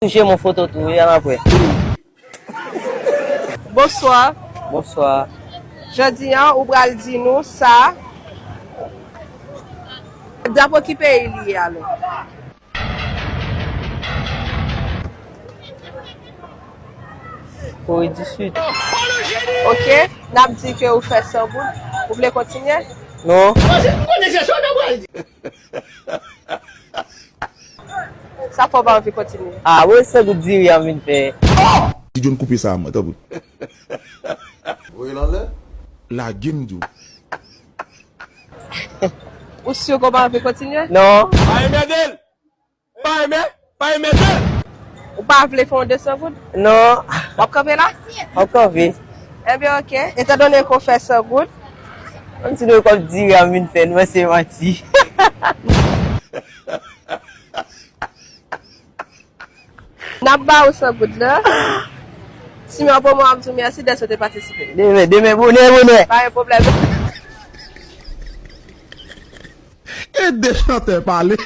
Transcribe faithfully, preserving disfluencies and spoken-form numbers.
Touche mon foto tou, wi, ann apre. Bonswa. Bonswa. Jodi a, ou pral di nou sa. Drapo ki peyi li ye alò? Kore di Sid. Ok, n ap di ke ou fè san goud. Ou vle kontinye? Non. Sa fè w pa anvi kontinye? Ah, wi, san goud diri a m vin fè. Ti John koupe sa a mwen, tanpri. Voye l anlè. Lage m di w. Ou si ke w pa anvi kontinye? Non. Pa enmède l! Pa enmè, pa enmède l! Ou pa vle fè yon de san goud? Non. W ap kanpe la? M ap kanpe. Ebyen, ok. Etandone ke w fè san goud. Menm si nou kòb diri a m vin fè, nou wè se manti. N ap ba ou san goud la. Si men bon, mwen ap di w mèsi dèske w te patisipe. Demen, demen, bonè, bonè. Pa gen pwoblèm. E de chantè pale.